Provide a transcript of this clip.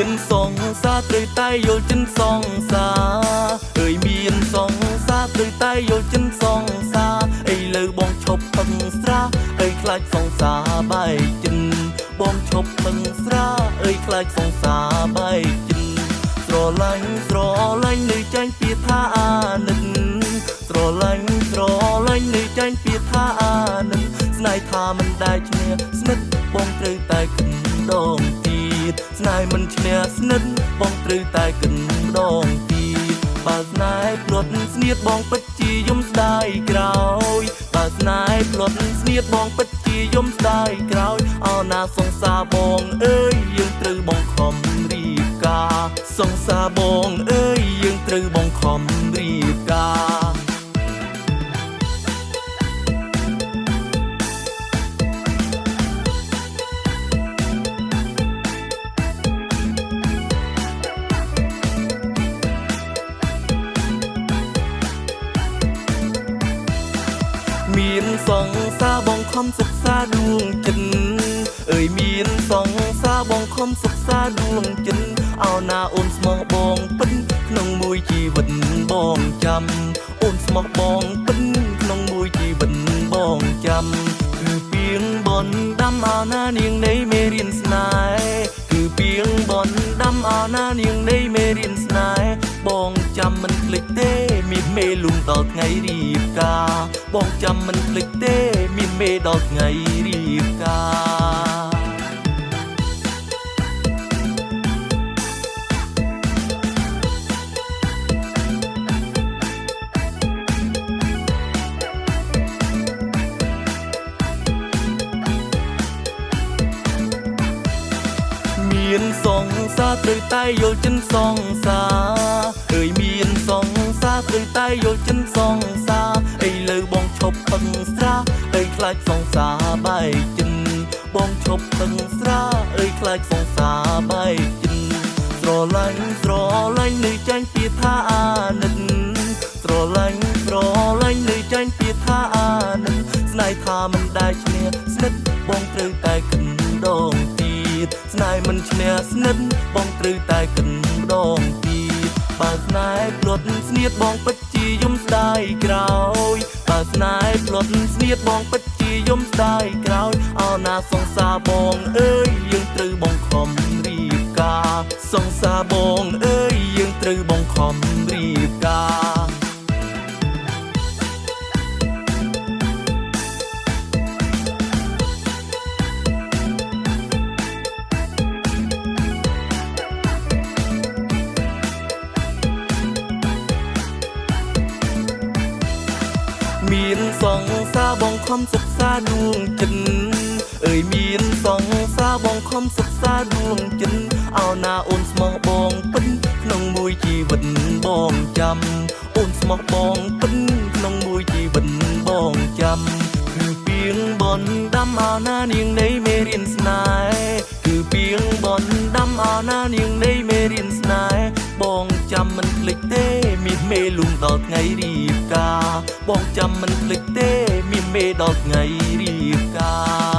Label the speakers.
Speaker 1: មានសង្សារត្រូវតែយល់ចិនសង្សារអើយមានសង្សារត្រូវតែយល់ចិនសង្សារឥឡូវបងឈប់ផឹងស្រាអើយខ្លាចសង្សារបែកចិនបងឈប់ផឹងស្រាអើយខ្លាចសង្សារបែកចិនស្រឡាញ់ស្រឡាញ់នៅចាញ់ពាក្យថាអាណិតស្រឡាញ់ស្រឡាញ់នៅចាញ់ពាក្យថាអាណិតស្នេហ៍ថាមិនដែលឈ្នះស្និទ្ធបងត្រូវតែគិនដងទៀតស្នេហ៍មិនឈ្នះស្និទ្ធបងត្រូវតែគិនដងទៀតបើស្នេហ៍ផ្លត់ស្នៀតបងពិតជាយំស្ដាយក្រោយបើស្នេហ៍ផ្លត់ស្នៀតបងពិតជាយំស្ដាយក្រោយអោណាសង្សារបងអើយយើងត្រូវបងខំរៀបការសង្សារបងអើយយើងត្រូវបងខំរៀបការមានសង្សារបងខំសិក្សាដួងចិនអើយមានសង្សារបងខំសិក្សាដួងចិនអោណាអូនស្មោះបងពិនក្នុងមួយជីវិតបងចាំអូនស្មោះបងពិនក្នុងមួយជីវិតបងចាំគឺពីងបនដាំអោណានាងនៃមេរៀនស្នេហ៍គឺពីងបនដាំអោណានាងនៃមេរៀនស្នេហ៍បងចាំមិនភ្លេចទេមានមេលុំដល់ថ្ងៃរៀបការបងចាំមិនភ្លេចទេមានមេដល់ថ្ងៃរៀបការមានសង្សារត្រូវតែយល់ចិនសង្សារអើយមានសង្សារត្រូវតែយល់ចិនសង្សារឥឡូវបងឈប់ផឹងស្រាអើយខ្លាចសង្សារបែកចិនបងឈប់ផឹងស្រាអើយខ្លាចសង្សារបែកចិនស្រឡាញ់ស្រឡាញ់នៅចាញ់ពាក្យថាអាណិតស្រឡាញ់ស្រឡាញ់នៅចាញ់ពាក្យថាអាណិតស្នេហ៍ថាមិនដែលឈ្នះស្និទ្ធបងត្រូវតែគិនដងទៀតស្នេហ៍មិនឈ្នះស្និទ្ធបងត្រូវតែគិនដងទៀតបើស្នេហ៍ផ្លត់ស្នៀតបងពិតជាយំស្ដាយក្រោយបើស្នេហ៍ផ្លត់ស្នៀតបងពិតជាយំស្ដាយក្រោយអោណាសង្សារបងអើយយើងត្រូវបងខំរៀបការសង្សារបងអើយយើងត្រូវបងខំរៀបការមានសង្សារបងខំសិក្សាដួងចិនអើយមានសង្សារបងខំសិក្សាដួងចិនអោណាអូនស្មោះបងពិនក្នុងមួយជីវិតបងចាំអូនស្មោះបងពិនក្នុងមួយជីវិតបងចាំគឺពីងបនដាំអោណានាងនៃមេរៀនស្នេហ៍គឺពីងបនដាំអោណានាងនៃមេរៀនស្នេហ៍បងចាំមិនភ្លេចទេមានមេលុំដល់ថ្ងៃរៀបការបងចាំមិនភ្លេចទេមានមេដល់ថ្ងៃរៀបការ